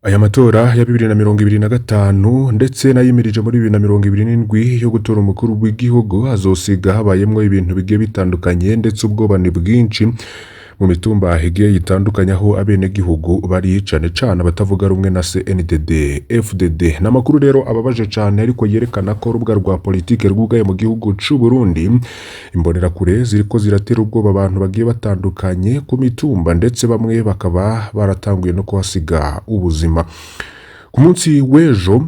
Aya matora ya 2025 ndetse n'ayimirije muri 2027 yo gutora umukuru w'igihugu azosiga habayemwo ibintu bigiye bitandukanye, ndetse ubwoba ni bwinshi mu mitumba igiye itandukanye aho abenegihugu bari, cane cane abatavuga rumwe na CNDD FDD. N'amakuru rero ababaje cane, ariko yerekana ko urubuga rwa politike rwugaye mu gihugu c'u Burundi. Imbonerakure ziriko ziratera ubwoba abantu bagiye batandukanye ku mitumba, ndetse bamwe bakaba baratanguye no kuhasiga ubuzima. Ku munsi w'ejo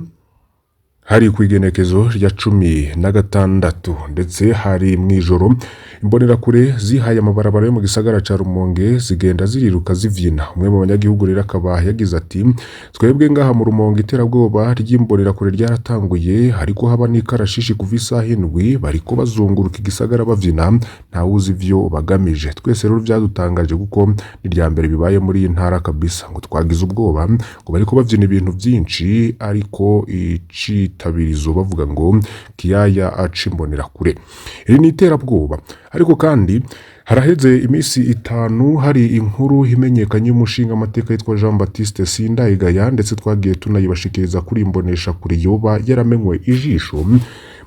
hari kw'igenekezo rya 16, ndetse hari mw'ijoro, imbonerakure zihaye amabarabara yo mu gisagara ca Rumonge, zigenda ziriruka zivyina. Umwe mu banyagihugu rero akaba yagize ati: "Twebwe ngaha mu Rumonge iterabwoba ry'imbonerakure ryaratanguye, hariko haba n'ikarashishi kuva isaha 7, bariko bazunguruka igisagara bavyina, ntawuzi ivyo bagamije. Twese rero vyadutangaje kuko ni irya mbere bibaye muri iyi ntara kabisa, ngo twagize ubwoba, ngo bariko bavyina ibintu vyinshi, ariko icitabirizo bavuga ngo kiyaya aca imbonerakure." Iri ni iterabwoba. Ariko kandi haraheze iminsi 5 hari inkuru imenyekanye y'umushinga amateka yitwa Jean Baptiste Sindayigaya, ndetse twagiye tunayibashikiriza kuri imbonesha kure, yoba yaramenywe ijisho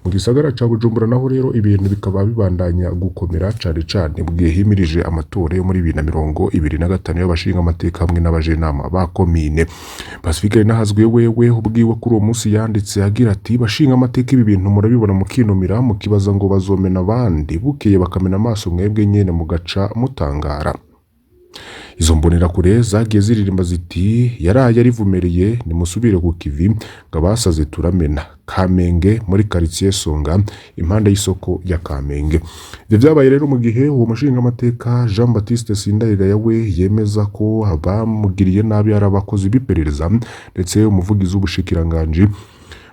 mu gisagara ca Bujumbura. Naho rero ibintu bikaba bibandanya gukomera cane cane mu gihe himirije amatora yo muri 2025 y'abashinga amateka hamwe n'abajenama ba komine. Pacifique Nahazwe wewe ubwiwe kuri uwo munsi yanditse agira ati: "Bashinga amateka, ibi bintu murabibona mukinumira, mukibaza ngo bazomena abandi, bukeye bakamena amaso mwebwe nyene mugaca mutangara. Izo mbonerakure zagiye ziririmba ziti: yaraye arivumereye, nimusubire ku kivi, ngo abasaze turamena Kamenge muri quartier Songa, impande y'isoko ya Kamenge." Ivyo vyabaye rero mu gihe uwo mushinga amateka Jean Baptiste Sindayigaya we yemeza ko abamugiriye nabi ari abakozi b'iperereza, ndetse umuvugizi w'ubushikiranganji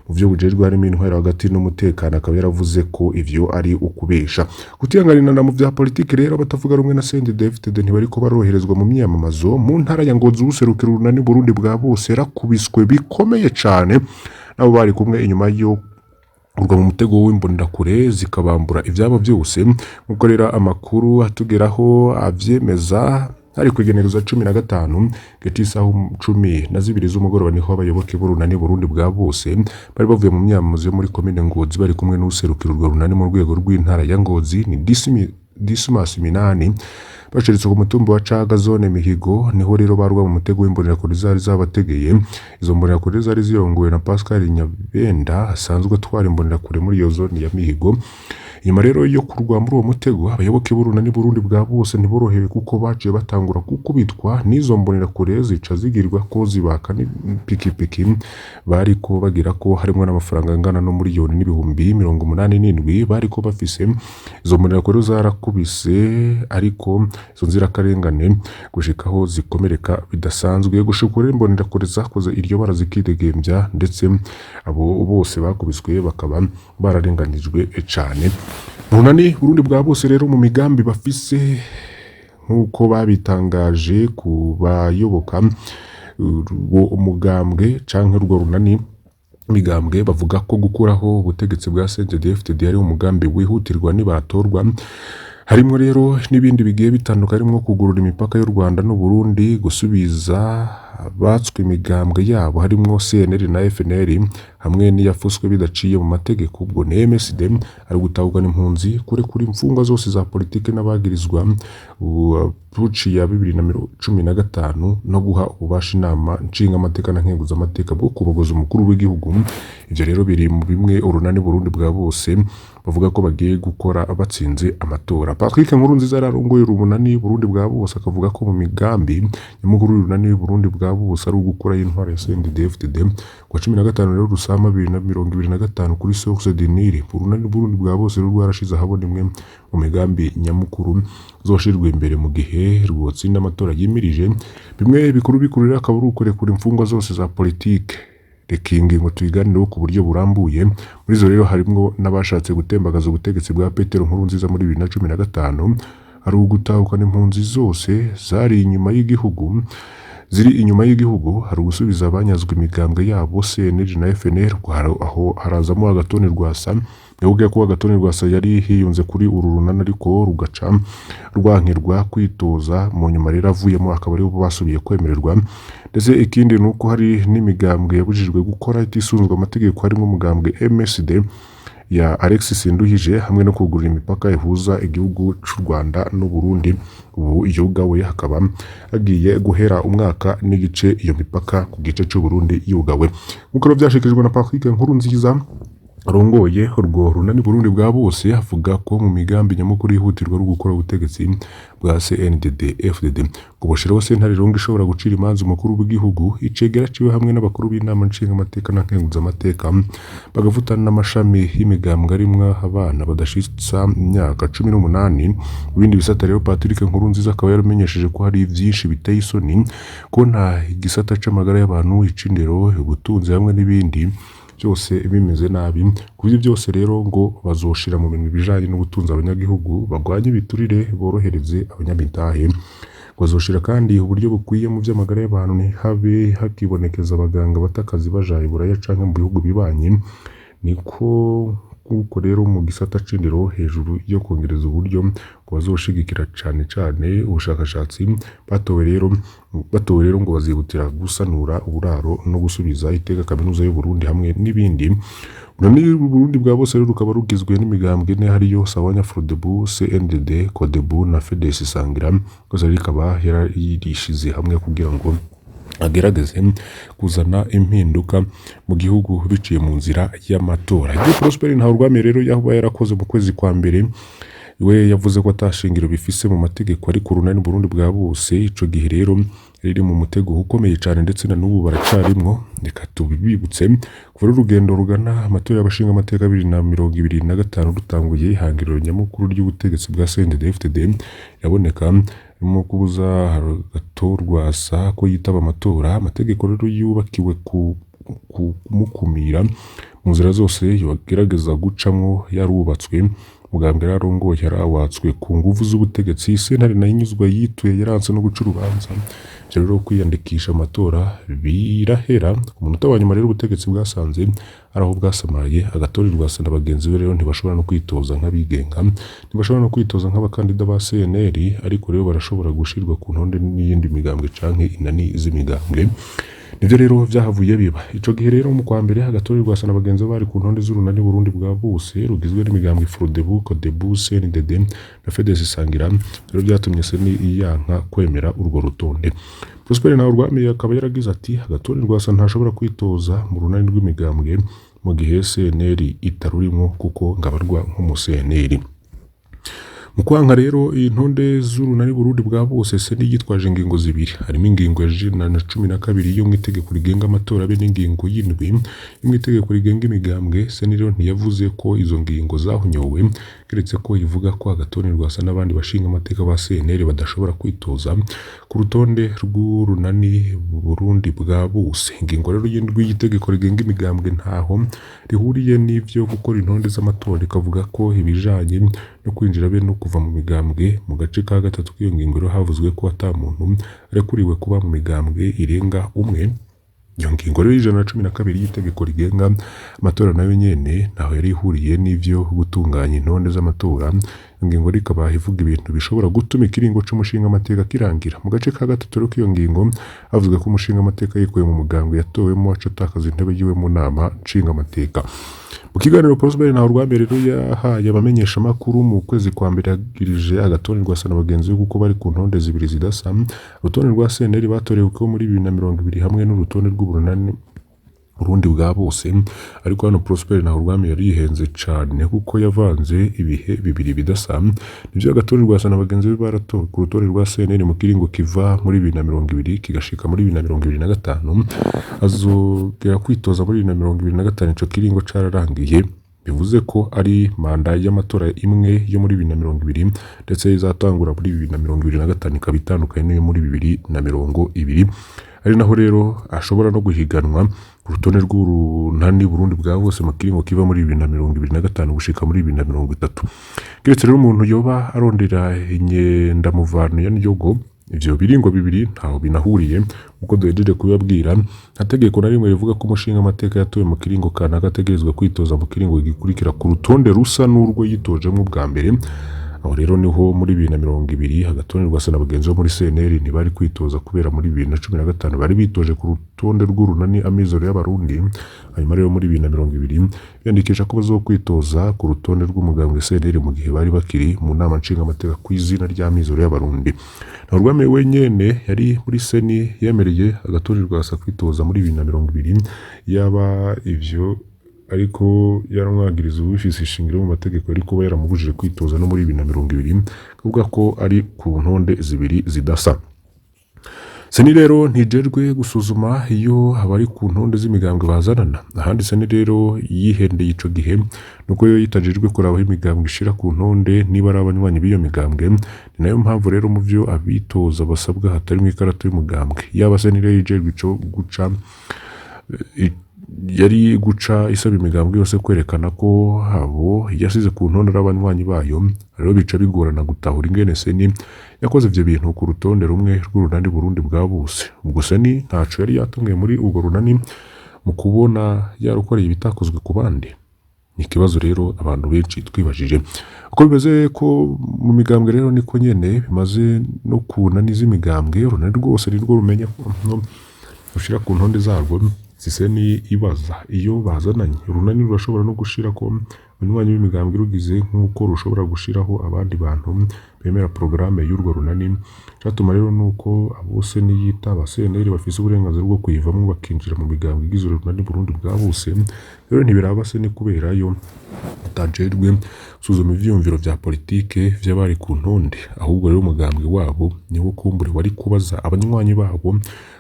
mu vyo bujejwe harimo intwaro hagati n'umutekano akaba yaravuze ko ivyo ari ukubesha. Kutihanganirana mu vya politiki rero, abatavuga rumwe na CNDD-FDD ntibariko baroherezwa mu myiyamamazo mu ntara ya Ngozi. Uwuserukira urunani Burundi bwa bose yarakubiswe bikomeye cane nabo bari kumwe inyuma yo kugwa mu mutego w'imbonerakure zikabambura ivyabo byose. Nk'uko rero amakuru atugeraho avyemeza, hari kw'igenekerezo 15 gati isaha 12 z'umugoroba niho abayoboke b'urunani Burundi bwa bose bari bavuye mu myamamazo yo muri komine Ngozi, bari kumwe n'userukira urwo runani mu rwego rw'intara ya Ngozi, ni Dismas Minani, bashiritse ku mutumba wa Caga, zone Mihigo. Niho rero barwa mu mutego w'imbonerakure zari zabategeye. Izo mbonerakure zari zirongowe na Pascal Nyabenda, asanzwe atwara imbonerakure muri iyo zone ya Mihigo. Inyuma rero yo kurwa muri uwo mutego, abayoboke b'urunani Burundi bwa bose ntiborohewe, kuko baciye batangura gukubitwa n'izo mbonerakure, zica zigirwa ko zibaka n'ipikipiki bariko bagira ko harimwo n'amafaranga angana no miliyoni n'ibihumbi 87 bariko bafise. Izo mbonerakure zarakubise ariko izo nzirakarengane gushikaho zikomereka bidasanzwe. Gushika ubu rero imbonerakure zakoze iryo bara zikidegembya, ndetse abo bose bakubiswe bakaba bararenganijwe cane. Urunani Burundi bwa bose rero mu migambi bafise, nk'uko babitangaje ku bayoboka uwo umugambwe canke urwo runani migambwe, bavuga ko gukuraho ubutegetsi bwa CNDD-FDD ari umugambi wihutirwa nibatorwa. Harimwo rero n'ibindi bigiye bitandukanye, harimwo kugurura imipaka y'u Rwanda n'u Burundi, gusubiza abatswe imigambwe yabo harimwo CNL na FNL hamwe n'iyafuswe bidaciye mu mategeko, ubwo ni MSD, ari gutahukana impunzi, kurekura imfungwa zose za politike n'abagirizwa puci ya 2015, no guha ububasha inama nshingamateka na nkenguzamateka bwo kubogoza umukuru w'igihugu. Ivyo rero biri mu bimwe urunani Burundi bwa bose bavuga ko bagiye gukora batsinze amatora. Patrick Nkurunziza yararongoye urunani Burundi bwa bose, akavuga ko mu migambi nyamukuru y'urunani Burundi bwa bose ari ugukuraho intwaro ya CNDD-FDD. Ku wa 15 rero Rusama 2025 kuri Source du Nil, urunani Burundi bwa bose rero rwarashize ahabona imwe mu migambi nyamukuru zoshirwa imbere mu gihe rwotsinda amatora yimirije. Bimwe bikuru bikuru rero akaba ari ukurekura imfungwa zose za politike. Reka iyi ngingo tuyiganireho ku buryo burambuye. Muri izo rero harimwo n'abashatse gutembagaza ubutegetsi bwa Petero Nkurunziza muri 2015, ari ugutahukana impunzi zose zari inyuma y'igihugu. ziri inyuma y'igihugu. Hari ugusubiza abanyazwe imigambwe yabo CNL na FNL, aho harazamo Agathon Rwasa. Nibuke ko Agathon Rwasa yari hiyunze kuri uru runani ariko rugaca rwankirwa kwitoza, mu nyuma rero avuyemo akaba aribo basubiye kwemererwa. Ndetse ikindi ni uko hari n'imigambwe yabujijwe gukora itisunzwe amategeko, harimo umugambwe MSD ya Alexis Sinduhije, hamwe no kugurura imipaka ihuza igihugu c'u Rwanda n'u Burundi. Ubu yugawe, hakaba hagiye guhera umwaka n'igice iyo mipaka ku gice c'u Burundi yugawe, nk'uko rero vyashikirijwe na Patrick Nkurunziza arongoye urwo runani Burundi bwa bose. Avuga ko mu migambi nyamukuru yihutirwa ari ugukora ubutegetsi bwa CNDD FDD, ngo boshiraho sentare rongo ishobora gucira imanza umukuru w'igihugu, icegera ciwe hamwe n'abakuru b'inama nshingamateka na nkenguzamateka, bagafutana n'amashami y'imigambwe arimwo abana badashitsa imyaka 18. Mu bindi bisata rero, Patrick Nkurunziza akaba yaramenyesheje ko hari vyinshi biteye isoni, ko nta igisata c'amagara y'abantu, ic'indero, ubutunzi hamwe n'ibindi byose bimeze nabi. Ku byo byose rero ngo bazoshira mu bintu bijanye n'ubutunzi abanyagihugu, bagwanye ibiturire, borohereze abanyamitahe. Bazoshira kandi uburyo bukwiye mu vy'amagara y'abantu, ntihabe hakibonekeza abaganga bata akazi baja i Buraya canke mu bihugu bibanyi. Niko kuko rero mu gisata c'indero, hejuru yo kongereza uburyo, ngo bazoshigikira cane cane ubushakashatsi. Batowe rero ngo bazihutira gusanura uburaro no gusubiza iteka kaminuza y'u Burundi hamwe n'ibindi. Urunani Burundi bwa bose rero rukaba rugizwe n'imigambwe ine, hariyo Sawanya Frodebu, CNDD, Codebu na FDS Sangira. Rwose rikaba yarishize hamwe kugira ngo agerageze kuzana impinduka mu gihugu biciye mu nzira y'amatora. Ibyo Prosper Ntawurwamiye rero yaba yarakoze mu kwezi kwa mbere, we yavuze ko atashingiro bifise mu mategeko, ariko urunani Burundi bwa bose ico gihe rero riri mu mutego ukomeye cyane, ndetse na n'ubu baracarimwo. Reka tubibutse: kuva urugendo rugana amatora y'abashinga amateka 2025 rutanguye, ihangiro nyamukuru ry'ubutegetsi bwa CNDD-FDD iraboneka ririmo kubuza Rwasa ko yitaba amatora. Amategeko rero yubakiwe ku kumukumira mu nzira zose yagerageza gucamwo yarubatswe. Mugambwe yararongoye yarawatswe ku nguvu z'ubutegetsi, sentare nayo inyuzwa yituye yaranse no guca urubanza. Ivyo rero kwiyandikisha amatora birahera. Ku munota wa nyuma rero ubutegetsi bwasanze ari aho bwasamaye. Agathon Rwasa na bagenzi be rero ntibashobora no kwitoza nk'abigenga, ntibashobora no kwitoza nk'abakandida ba CNL, ariko rero barashobora gushirwa ku ntonde n'iyindi migambwe canke inani z'imigambwe. Nivyo rero vyahavuye biba ico gihe rero mu kwa mbere. Agathon Rwasa na bagenzi be bari ku ntonde z'urunani Burundi bwa bose rugizwe n'imigambwe Frodebu, Codebu, CNDD na FDS Sangira. Rero byatumye CENI yanka kwemera urwo rutonde. Prosper Ntawurwamiye akaba yaragize ati: "Agathon Rwasa ntashobora kwitoza mu runani rw'imigambwe mu gihe CNL itarurimwo, kuko ngabarwa nk'umu CNL." Mu kwanka rero intonde z'urunani Burundi bwa bose, CENI yitwaje ingingo zibiri, harimo ingingo ya 112 yo mu itegeko rigenga amatora be n'ingingo y'indwi yo mu itegeko rigenga imigambwe. CENI rero ntiyavuze ko izo ngingo zahonyowe, keretse ko ivuga ko Agathon Rwasa n'abandi bashinga amateka ba CNL badashobora kwitoza ku rutonde rw'urunani Burundi bwa bose. Ingingo rero y'indwi y'itegeko rigenga imigambwe ntaho rihuriye n'ivyo gukora intonde z'amatora, rikavuga ko ibijanye no kwinjira be no kuva mu migambwe. Mu gace ka gatatu k'iyo ngingo rero havuzwe ko ata muntu arekuriwe kuba mu migambwe irenga umwe. Iyo ngingo rero y'112 y'itegeko rigenga amatora nayo nyene ntaho yari ihuriye n'ivyo gutunganya intonde z'amatora. Iyo ngingo rero ikaba ivuga ibintu bishobora gutuma ikiringo c'umushinga amateka kirangira. Mu gace ka gatatu rero k'iyo ngingo havuzwe ko umushinga amateka yikuye mu mugambwe yatowemo aca atakaza intebe yiwe mu nama nshingamateka. Mu kiganiro Prosper Ntawurwamiye rero yahaye abamenyeshamakuru mu kwezi kwa mbere, yagirije Agathon Rwasa na bagenzi be kuko bari ku ntonde zibiri zidasa: urutonde rwa CNL batorewe ko muri 2020 hamwe n'urutonde rw'urunani Burundi bwa bose. Ariko hano Prosper Ntawurwamiye yari yihenze cane, kuko yavanze ibihe bibiri bidasa. Nivyo, Agathon Rwasa na bagenzi be baratowe ku rutonde rwa CNL mu kiringo kiva muri 2020 kigashika muri 2025, azogera kwitoza muri 2025 ico kiringo cararangiye. Bivuze ko ari manda y'amatora imwe yo muri 2020 ndetse izatangura muri 2025 ikaba itandukanye n'iyo muri 2020, ari naho rero ashobora no guhiganwa ku rutonde rw'urunani Burundi bwa bose mu kiringo kiva muri 2025 gushika muri 2030, keretse rero umuntu yoba arondera inyendamuvano ya Ndyogo. Ivyo biringo bibiri ntaho binahuriye nkuko duhejeje kubibabwira. Nta tegeko na rimwe rivuga ko umushinga amateka yatowe mu kiringo kanaka ategerezwa kwitoza mu kiringo gikurikira ku rutonde rusa n'urwo yitojemwo bwa mbere. Aho rero niho muri 2020 Agathon Rwasa na bagenzi bo muri CNL ntibari kwitoza kubera muri 2015 bari bitoje ku rutonde rw'urunani Amizero y'Abarundi. Hanyuma rero muri 2020 biyandikisha ko bazokwitoza ku rutonde rw'umugambwe CNL mu gihe bari bakiri mu nama nshingamateka ku izina rya Amizero y'Abarundi. Ntawurwamiye wenyene yari muri CENI yemereye Agathon Rwasa kwitoza muri 2020, yaba ivyo ariko yaramwagiriza ubifise ishingiro mu mategeko yari kuba yaramubujije kwitoza no muri 2020, kuvuga ko ari ku ntonde zibiri zidasa. CENI rero ntijejwe gusuzuma iyo abari ku ntonde z'imigambwe bazanana. Ahandi CENI rero yihendeye ico gihe nuko yo yitajejwe kuraba aho imigambwe ishira ku ntonde niba ari abanywanyi b'iyo migambwe. Ni nayo mpamvu rero mu vyo abitoza basabwa hatarimwo ikarata y'umugambwe. Yaba CENI rero ijejwe ico guca yari guca isaba imigambwe yose kwerekana ko abo yasize ku ntonde ari abanywanyi bayo. Rero bica bigorana gutahura ingene CENI yakoze ivyo bintu ku rutonde rumwe rw'urunani Burundi bwa bose. Ubwo CENI ntaco yari yatunguye muri urwo runani mu kubona yarukoreye ibitakozwe ku bandi. Ni ikibazo rero abantu benshi twibajije. Uko bimeze ko mu migambwe rero niko nyene bimaze no ku nani z'imigambwe. Urunani rwose nirwo rumenya no rushira ku ntonde zarwo, si CENI ibaza iyo bazananye. Urunani rurashobora no gushirako abanywanyi b'imigambwe rugize nk'uko rushobora gushiraho abandi bantu bemera porogaramu y'urwo runani. Icatuma rero nuko abo CENI yita aba CNL bafise uburenganzira bwo kuyivamwo bakinjira mu migambwe igize urunani Burundi bwa bose. Rero ntibiraba CENI kubera yo itajejwe gusuzuma ivyiyumviro vya politike vy'abari ku ntonde. Ahubwo rero umugambwe wabo niwo kumbure wari kubaza abanywanyi babo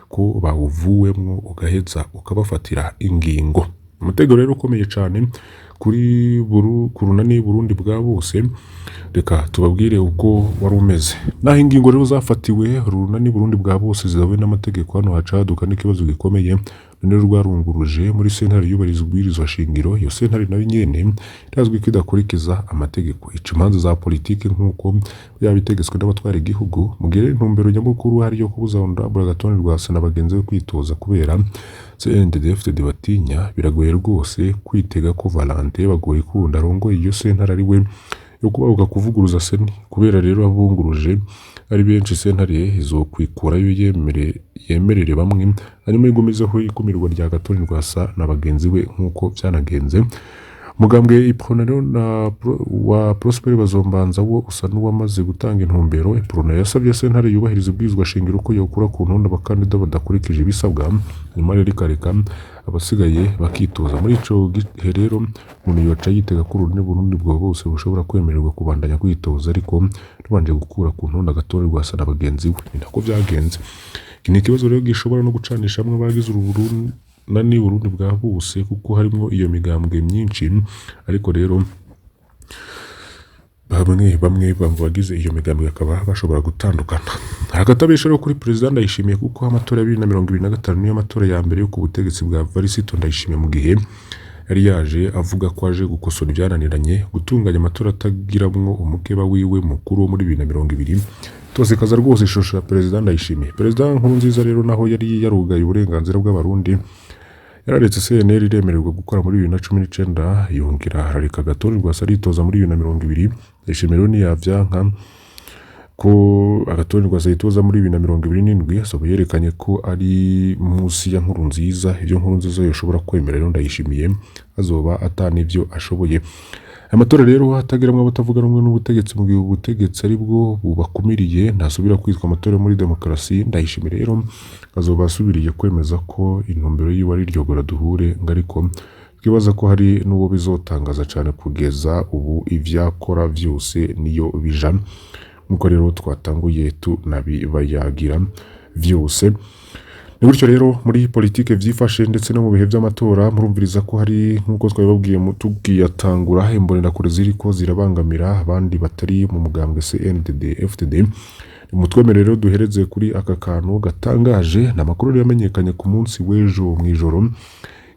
ko bawuvuwemwo ugaheza ukabafatira ingingo. Umutego rero ukomeye cane kuri ku runani Burundi bwa bose. Reka tubabwire uko wari umeze. Naho ingingo rero zafatiwe urunani Burundi bwa bose zidahuye n'amategeko, hano haca haduka n'ikibazo gikomeye. None rwarunguruje muri sentare yubahiriza ibwirizwa shingiro. Iyo sentare nayo nyene irazwi ko idakurikiza amategeko, ica imanza za politike nk'uko byaba bitegetswe n'abatwara igihugu. Mu gihe rero intumbero nyamukuru ari iyo kubuza Honorable Agathon Rwasa na bagenzi be kwitoza kubera CNDD-FDD batinya, biragoye rwose kwitega ko Valentin Bagorikunda arongoye iyo sentare ari we yo kubahuka kuvuguruza CENI. Kubera rero abunguruje ari benshi, sentare izokwikurayo yemerere bamwe, hanyuma igumizeho ikumirwa rya Agathon Rwasa na bagenzi be nk'uko vyanagenze. Mugambwe Uprona rero na wa Prosper Bazombanza wo usa n'uwamaze gutanga intumbero. Uprona yasabye sentare yubahiriza ibwirizwa shingiro ko yokura ku ntonde abakandida badakurikije ibisabwa, hanyuma rero ikareka abasigaye bakitoza. Muri ico gihe rero umuntu yoca yitega ko urunani Burundi bwa bose bushobora kwemererwa kubandanya kwitoza, ariko rubanje gukura ku ntonde Agathon Rwasa na bagenzi we. Ni nako vyagenze. Iki ni ikibazo rero gishobora no gucanishamwo abagize urunani Burundi bwa bose kuko harimwo iyo migambwe myinshi. Ariko rero bamwe bamwe mu bagize iyo migambwe bakaba bashobora gutandukana. Hagati rero kuri Perezida Ndayishimiye, kuko amatora ya 2025 niyo matora ya mbere yo ku butegetsi bwa Varisito Ndayishimiye, mu gihe yari yaje avuga ko aje gukosora ibyananiranye, gutunganya amatora atagiramwo umukeba wiwe mukuru wo muri 2020. Tosekaza rwose ishusho ya Perezida Ndayishimiye. Perezida Nkurunziza rero naho yari yarugaye uburenganzira bw'Abarundi, yararetse CNL iremererwa gukora muri 2019, yongera arareka Agathon Rwasa aritoza muri 2020. Ndayishimiye rero ntiyavyanka ko Agathon Rwasa yitoza muri 2027, asaba yerekanye ko ari munsi ya Nkurunziza. Ibyo Nkurunziza yoshobora kwemera rero Ndayishimiye azoba ata n'ivyo ashoboye. Amatora rero atagiramwo abatavuga rumwe n'ubutegetsi mu gihe ubutegetsi ari bwo bubakumiriye ntasubira kwitwa amatora yo muri demokarasi. Ndayishimiye rero azoba asubiriye kwemeza ko intumbero yiwe ari ryogora duhure ngo, ariko twibaza ko hari n'uwo bizotangaza cane. Kugeza ubu ivyakora vyose niyo bija, nkuko rero twatanguye tunabibayagira vyose. Ni gutyo rero muri politike vyifashe, ndetse no mu bihe vy'amatora. Murumviriza ko hari, nk'uko twabibabwiye tubwiyatangura, imbonerakure ziriko zirabangamira abandi batari mu mugambwe CNDD FDD. Mutwemere rero duhereze kuri aka kantu gatangaje. Ni amakuru rero yamenyekanye ku munsi w'ejo mw'ijoro.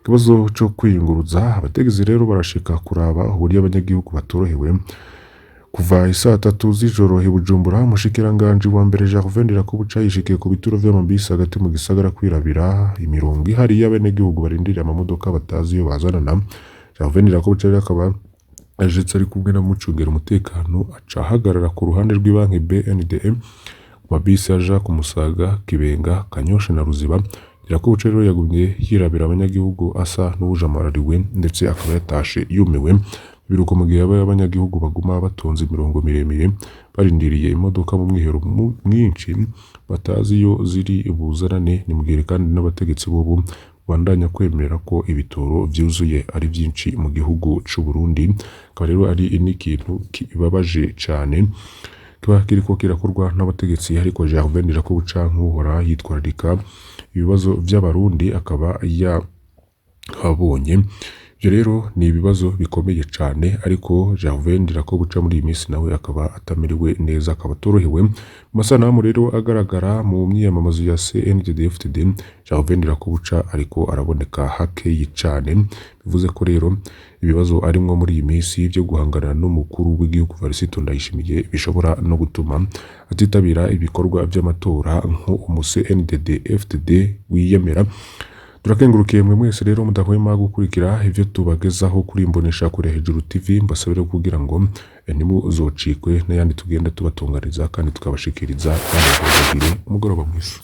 Ikibazo co kwiyunguruza, abategetsi rero barashika kuraba uburyo abanyagihugu batorohewe. Kuva isaa tatu z'ijoro i Bujumbura, umushikiranganji wa mbere Gervais Ndirakobuca yishikiye ku bituro vy'amabisi hagati mu gisagara kwirabira imirongo ihari y'abenegihugu barindiriye amamodoka batazi iyo bazanana. Gervais Ndirakobuca rero akaba yashitse ari kumwe n'abamucungera umutekano, aca ahagarara ku ruhande rw'ibanki BNDE ku mabisi aja ku Musaga, Kibenga, Kanyosha na Ruziba. Ndirakobuca rero yagumye yirabira abanyagihugu asa n'uwujamarariwe, ndetse akaba yatashe yumiwe. Biruko mu gihe abanyagihugu baguma batonze imirongo miremire barindiriye imodoka mu mwihero mwinshi batazi iyo ziri buzanane. Ni mu gihe kandi n'abategetsi bobo bandanya kwemera ko ibitoro vyuzuye ari vyinshi mu gihugu c'u Burundi. Akaba rero ari n'ikintu kibabaje cane kiba kiriko kirakorwa n'abategetsi, ariko Gervais Ndirakobuca nk'uhora yitwararika ibibazo vy'abarundi akaba yahabonye. Ivyo rero ni ibibazo bikomeye cane, ariko Gervais Ndirakobuca muri iyi minsi nawe akaba atamerewe neza, akaba atorohewe. Mu masanamu rero agaragara mu myiyamamazo ya CNDD-FDD, Gervais Ndirakobuca ariko araboneka hakeyi cane, bivuze ko rero ibibazo arimwo muri iyi minsi vyo guhangana n'umukuru w'igihugu Varisito Ndayishimiye bishobora no gutuma atitabira ibikorwa vy'amatora nk'umu CNDD-FDD wiyemera. Turakengurukiye mwe mwese rero mudahwema gukurikira ivyo tubagezaho kuri Imbonesha Kure Hejuru TV. Mbasabire kugira ngo ntimuzocikwe n'ayandi tugenda tubatunganiza kandi tukabashikiriza, kandi bagire umugoroba mwiza.